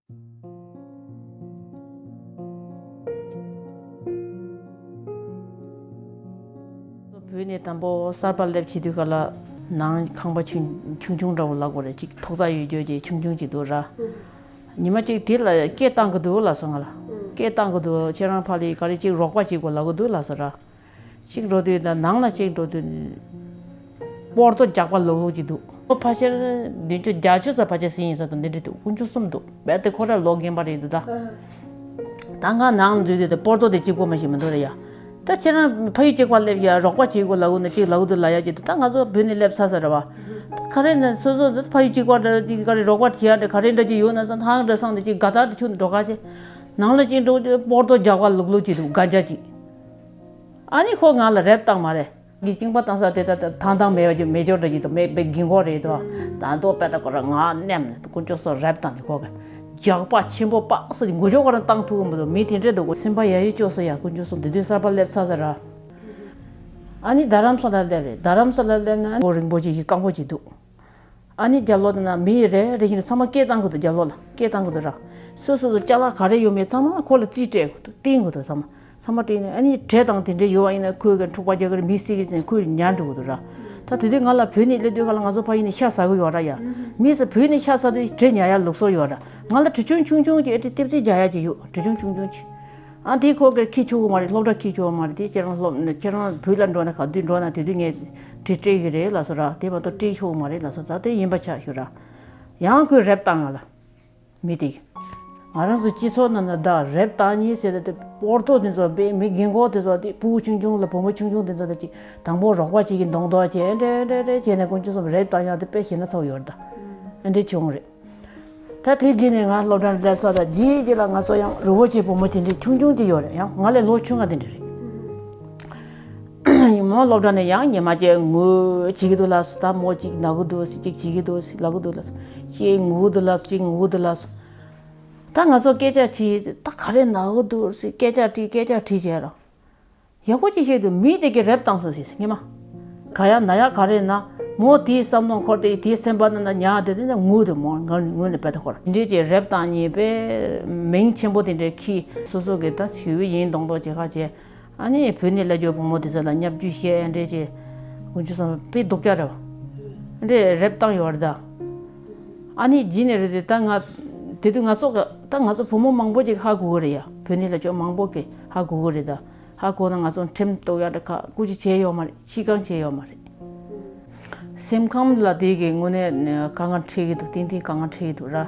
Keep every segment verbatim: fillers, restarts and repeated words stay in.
བོད་ནས་དང་པོ་གསར་པ་སླེབས་བྱེད་དུས་ག་ལ་ནང་ཁང་པ་ཆུང་ཆུང་ཆུང་འདྲ་བོ་ལབ་དགོས་རེད། ཅིག་ཐོག་རྩེག་ཡོད་རྒྱུ་ཅིག་ཆུང་ཆུང་ཅིག་འདུག་ར། ཉི་མ་གཅིག་དེ་ལ་སྐད་བཏང་གི་འདུག་ལབ་སོང་ང་ལ། སྐད་བཏང་གི་འདུག་ཁྱེད་རང་ཕ་ལི་ག་རེ་ཅིག་རོགས་པ་བྱེད་དགོས་ལབ་གི་འདུག་ལབ་སོང་ར། གཅིག་འགྲོ་དུས་ད་ནང་ལ་གཅིག་འགྲོ་དུས། སྤོར་ཏོ་རྒྱག་པ་ལུག་ལུག་ཅིག་འདུག་ཨོ་ཕལ་ཆེར་བདུན་ཅུ་བརྒྱད་ཅུ་ཙམ་ཕལ་ཆེར་ཟིན་ཡིན་ས་དང་འདི་འདྲ་འདུག་དཀོན་མཆོག་གསུམ་འདུག་རྦད་དེ་ཁོ་ར་ལོ་རྒན་པ་རེད་འདུག་ད། ད་ང་ནང་འཛུལ་དུས་ད་སྤོར་ཏོ་དེ་གཅིག་པོ་མ་ཞིག་མི་འདུག་རེད་ཡ། ད་ཁྱེད་རང་ཕ་ཡུལ་གཅིག་པ་སླེབས་ཡ་རོགས་པ་བྱེད་དགོས་ལབ་དགོས་ན་གཅིག་ལབ་གི་འདུག་ལབ་ཡ་གཅིག་འདུག་ད་ང་ཚོ་བོད་ནས་སླེབས་ཚར་ས་རེད་བ། ད་ག་རེ་ན་སོ་སོ་ད་ཕ་ཡུལ་གཅིག་པ་འདྲ་གཅིག་ག་རེ་རོགས་པ་བྱེད་ཡ་འདྲ་ག་རེ་འདྲ་གཅིག་ཡོད་ན་བསམ་ཧང་འདྲ་བསམ་ནས་གཅིག་དགའ་ཐག་ཏུ་ཆུ་འགྲོ་ག་ཅེ། ནང་ལ་གཅིག་འགྲོ་དུས་སྤོར་ཏོ་རྒྱག་པ་ལུག་ལུག་གཅིག་འདུག་སྒ་རྒྱ་གཅིག་ཨ་ནི་ཁོ་ང་ལ་རེབ་བཏང་མ་རེད། གི་གཅིན་པ་བཏང་ས་དེ་ད་ད་ཐང་ཐང་མེད་པ་ཅིག་མེད་ཅོག་འདྲ་ཅིག་ཏུ་མེད་པའི་གི་མགོ་རེད་དོ། ད་མདོ་དཔེ་ད་ཁོ་ར་ང་མནན་ནས་དཀོན་མཆོག་གསུམ་རེབ་བཏང་ནས་ཁོ་གི་རྒྱག་པ་ཆེན་པོ་པགས་སུ་མགོ་ཅོག་ཁོ་ར་བཏང་ཐུབ་ཀྱི་མི་འདུག་མི་དེ་འདྲས་འདུག་གོ་སེམས་པ་ཡ་ཡི་སྐྱོ་སོ་ཡ་དཀོན་མཆོག་གསུམ་དེ་དུས་གསར་པ་སླེབས་ཚར་ས་ར། ཨ་ནི་རྡ་རམ་ས་ལ་སླེབས་རེད། རྡ་རམ་ས་ལ་སླེབས་ན་མགོ་རིང་པོ་ཅིག་གི་རྐང་པ་ཅིག་འདུག་ཨ་ནི་རྒྱབ་ལོགས་དེ་ན་མི་རེ་རེ་བཞིན་ཚང་མ་སྐད་བཏང་གི་འདུག་རྒྱབ་ལོགས་ལ་སྐད་བཏང་གི་འདུག་ར། སོ་སོ་སོ་ཅ་ལག་ག་རེ་ཡོད་མེད་ཚང་མ་ཁོ་ལ་རྩིས་སྤྲད་དགོས་འདུག་བསྟན་དགོས་འདུག་ཚང་མ་ཚང་མ་སྤྲད་ནས་ཨ་ནི་གྲེ་དང་དེ་འདྲས་ཡོད་པ་ཡིན་ན་ཁོས་གི་འཁྲུག་པ་རྒྱག་གི་རེད། མི་བསད་གི་ཟེར་ནས་ཁོས་ཉར་འགྲོ་གི་འདུག་ར། ད་དེ་དུས་ང་ལ་བོད་ནས་སླེབས་དུས་ག་ལ་ང་ཚོ་ཕ་ཡུལ་ནས་ཤ་ཟ་གི་ཡོད་ར་ཡ། མི་ཚོ་བོད་ནས་ཤ་ཟ་དུས་གྲེ་ཉར་ཡ་ལུགས་སྲོལ་ཡོད་ར། ང་ལ་གྲེ་ཆུང་ཆུང་ཅིག་ཨེ་ཏི་ཏིབ་ཙི་རྒྱག་ཡ་ཅིག་ཡོད། གྲེ་ཆུང་ཆུང་ཆུང་ཅིག་ཨ་དེ་ཁོ་གིས་ཁྱེར་ཆོག་གི་མ་རེད། སློབ་གྲྭ་ཁྱེར་ཆོག་གི་མ་རེད། དེ་ཁྱེད་རང་སློབ་ཁྱེད་རང་བོད་ལ་འགྲོ་ན་ག་དུས་འགྲོ་ན་དེ་དུས་ངས་གྲི་སྤྲད་གི་རེད་ལབ་སོང་ར། དེ་མ་གཏོགས་སྤྲད་ཆོག་གི་མ་རེད་ལབ་སོང་། ད་དེ་ཡིན་པ་ཆགས་ཤོག་ར། ཡང་ཁོས་རེབ་བཏང་ང་ལ། མི་དེ། ང་རང་ཚོ་སྤྱི་ཚོགས་ནང་ན་ད་རེབ་བཏང་ཉེས་ཟེར་ཏེ་སྤོར་ཏོ་དེ་ཚོ་དཔེ་མི་རྒན་གོག་དེ་ཚོ་དེ་ཕྲུ་གུ་ཆུང་ཆུང་ལ་བུ་མོ་ཆུང་ཆུང་དེ་ཚོ་དེ་ཅིག་དང་པོ་རོགས་པ་ཅིག་གིས་མདོག་མདོག་བྱས་འདྲེ་འདྲེ་འདྲེ་བྱས་ནས་དཀོན་མཆོག་གསུམ་རེབ་བཏང་ཡག་དེ་དཔེ་ཞེ་ན་ཚ་བོ་ཡོད་རེད་ད། འདྲེ་བྱུང་རེད། ད་དེ་རྗེས་ནས་ང་སློབ་གྲྭར་སླེབས་ཚར་ད་རྗེས་རྗེས་ལ་ང་ཚོ་ཡང་རི་བོ་ཆེ་བུ་མོ་དེ་འདྲའི་ཆུང་ཆུང་ཅིག་ཡོད་རེད། ཡང་ང་ལས་ལོ་ཆུང་ང་དེ་འདྲ་རེད། མོ་སློབ་གྲྭ་ནས་ཡང་ཉི་མ་གཅིག་ངུ་བྱེད་ཀྱི་འདུག་ལབ་སོང་། ད་མོ་གཅིག་ན་གི་འདུག་ཟེར་གཅིག་བྱེད་ཀྱི་འདུག་ཟེར་ལབ་གི་འདུག་ལབ་སོང་། གཅིག་ངུ་གི་འདུག་ལབ་སོང་། གཅིག་ངུ་གི་འདུག་ལབ་སོང་། ད་ང་ཚོ་སྐད་ཆ་དྲིས་ད་ག་རེ་ན་གི་འདུག་ཟེར་སྐད་ཆ་དྲིས་སྐད་ཆ་དྲིས་བྱས་ར། ཡག་པོ་ཅིག་བཤད་དུས་མི་དེ་གིས་རེབ་བཏང་སོང་ཟེར་ཟེར་ངེས་མ། ག་ཡ་ན་ཡ་ག་རེ་ན། མོ་དེའི་བསམ་བློ་འཁོར་ཏེ་དེའི་སེམས་པ་ནང་ན་ཉག་དེ་དེ་ན་ངུ་དེ་མོ་ངུ་ནས་ངུ་ནས་བེད་ཐོག་ཁོར་འདི་ཅེས་རེབ་བཏང་ཉེས་པས་མིང་ཆེན་པོ་དེ་འདྲའི་ཁྱི་སོ་སོ་གི་ད་ཞུ་བའི་ཡིན་མདོག་མདོག་བྱེད་ཁ་བྱས། ཨ་ནི་བོད་ནས་སླེབས་རྒྱུ་བུ་མོ་དེ་ཚོ་ལ་བརྙས་བཅོས་བཤད་འདྲེ་བྱས། དཀོན་མཆོག་གསུམ་དཔེ་སྡུག་ཅག་རེད་བ། འདྲེ་རེབ་བཏང་ཡོད་རེད་ད། ཨ་ནི་རྗེས་ནས་རེད་དེ་ད་ང་དེ་དུས་ང་ཚོ་ག་ད་ང་ཚོ་བུ་མོ་མང་པོ་ཅིག་ཧ་གོ་གི་རེད་ཡ། བོད་ནས་སླེབས་རྒྱུ་མང་པོ་གི་ཧ་གོ་གི་རེད་ད། ཧ་གོ་ན་ང་ཚོ་ཁྲིམས་གཏུག་ཡག་འདྲ་ཁ་སྐུ་ཅི་བྱས་ཡོད་མ་རེད། ཕྱི་གང་བྱས་ཡོད་མ་རེད། སེམས་ཁམས་ལ་དེ་གི་དངོས་གནས་དཀའ་ངལ་འཕྲད་ཀྱི་འདུག་ཏན་ཏན་དཀའ་ངལ་འཕྲད་ཀྱི་འདུག་ར།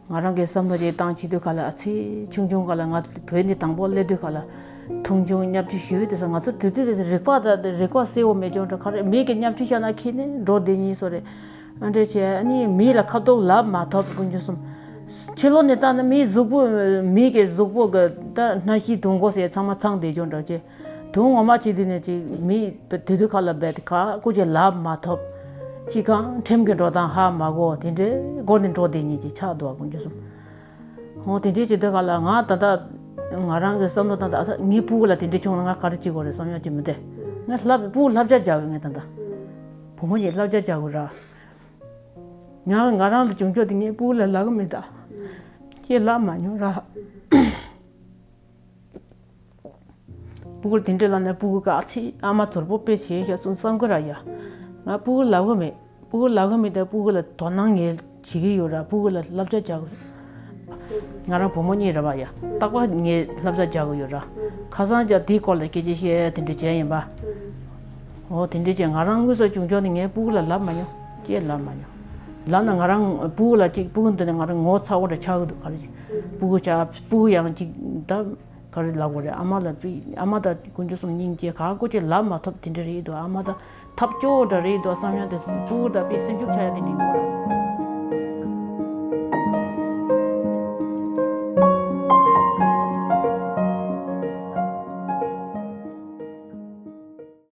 ང་རང་གི་བསམ་བློ་ཅིག་བཏང་བྱེད་དུས་ག་ལ་ཨ་ཚེ་ཆུང་ཆུང་ག་ལ་ང་བོད་ནས་དང་པོ་སླེབས་དུས་ག་ལ་མཐོང་ཆུང་བརྙས་བཅོས་ཞུས་དེ་ས་ང་ཚོ་དུས་དུས་དེ་རིག་པ་ད་རིག་པ་གསལ་བོ་མེད་ཀྱང་འདྲ་ག་རེ་མི་གི་བརྙས་བཅོས་བྱས་ན་ཁྱེད་ནི་འགྲོ་བསྡད་ཉིན་སོ་རེད། ཨ་འདྲ་བྱས་ཨ་ནི་མི་ལ་ཁ་ཐུག་ལབ་མ་ཐུབ་དཀོན་མཆོག་གསུམ། ཕྱི་ལོགས་ནས་བལྟས་ན་མིའི་གཟུགས་པོ་མི་གི་གཟུགས་པོ་གི་ད་སྣ་ཤིང་དུང་གོ་ཟེར་ཚང་མ་ཚང་བསྡད་ཀྱང་འདྲ་བྱས། དོན་ངོ་མ་བྱེད་དུས་ནས་ཅིག་མི་དུས་དུས་ཁ་ལ་རྦད་དེ་ཁ་སྐུ་ཅིག་ལབ་མ་ཐུབ། ཅིག་གང་ཁྲིམས་ཀྱི་འགྲོ་སྟངས་ཧ་མ་གོ་དེ་འདྲའི་སྒོ་ནས་འགྲོ་བསྡད་ཉིན་ཅིག་ཆགས་འདུག་ཨ་དཀོན་མཆོག་གསུམ། འོ་དེ་འདྲའི་བྱེད་དུས་ག་ལ་ང་ད་ལྟ་ང་རང་གི་བསམ་བློ་ད་ལྟ་ཨ་ས་ངའི་སྤུ་གུ་ལ་དེ་འདྲའི་བྱུང་ན་ང་ག་རེ་བྱེད་དགོས་རེད་བསམ་ཡག་ཅིག་མི་འདུག་ང་ལབ་སྤུ་གུ་བསླབ་བྱ་རྒྱག་གི་ངས་ད་ལྟ་བུ་མོ་གཉིས་བསླབ་བྱ་རྒྱག་དགོས་ར། ང་ང་རང་ལ་བྱུང་ཆོག་དེ་ངའི་སྤུ་གུ་ལ་ལབ་གི་མེད་ད། ཁྱེད་ལབ་མ་མྱོང་ར། སྤུ་གུར་དེ་འདྲས་ལབ་ན་སྤུ་གུ་ག་ཨ་ཚེ་ཨ་མ་དོལ་པོ་དཔེ་བྱས་ཤག་གསུང་བསམ་གི་ར་ཡ། ང་སྤུ་གུ་ལབ་གི་མེད། སྤུ་གུ་ལབ་གི་མེད་དེ་སྤུ་གུ་ལ་དོ་སྣང་ངས་བྱེད་ཀྱི་ཡོད་ར། སྤུ་གུ་ལ་བསླབ་བྱ་རྒྱག་གི་ཡོད། ང་རང་བུ་མོ་གཉིས་རེད་བ་ཡ། རྟག་པར་ངས་བསླབ་བྱ་རྒྱག་གི་ཡོད་ར། ཁ་སང་ཀྱང་དེའི་སྐོར་ལ་སྐད་ཆ་བཤད་དེ་འདྲས་བྱས་ཡིན་པ། འོ་དེ་འདྲས་བྱས་ང་རང་དངོས་སུ་བྱུང་ཆོག་ནི་ངས་སྤུ་གུ་ལ་ལབ་མ་མྱོང་། ཅེས་ལབ་མ་མྱོང་། ལབ་ན་ང་རང་སྤུ་གུ་ལ་ཅིག་སྤུ་གུ་འདི་ནས་ང་རང་ངོ་ཚ་བོ་འདྲ་ཆགས་ཀྱི་འདུག་ག་རེ་ཅིག་སྤུ་གུ་ཆགས་སྤུ་གུ་ཡང་ཅིག་ད། ག་རེ་ལབ་དགོས་རེད། ཨ་མ་ལ་དཔེ་ཨ་མ་དང་དཀོན་མཆོག་གསུམ་སྙིང་རྗེ་ག་སྐོར་ཅིག་ལབ་མ་ཐུབ་དེ་འདྲ་རེད་འདུག་ཨ་མ་དང་ཐབས་སྐྱོ་བོ་འདྲ་རེད་འདུག་བསམ་ཡང་དེ་སྤུ་གུ་དང་དཔེ་སེམས་ཤུགས་ཆག་ཡ་དེ་འདྲ་ཡོད་རེད།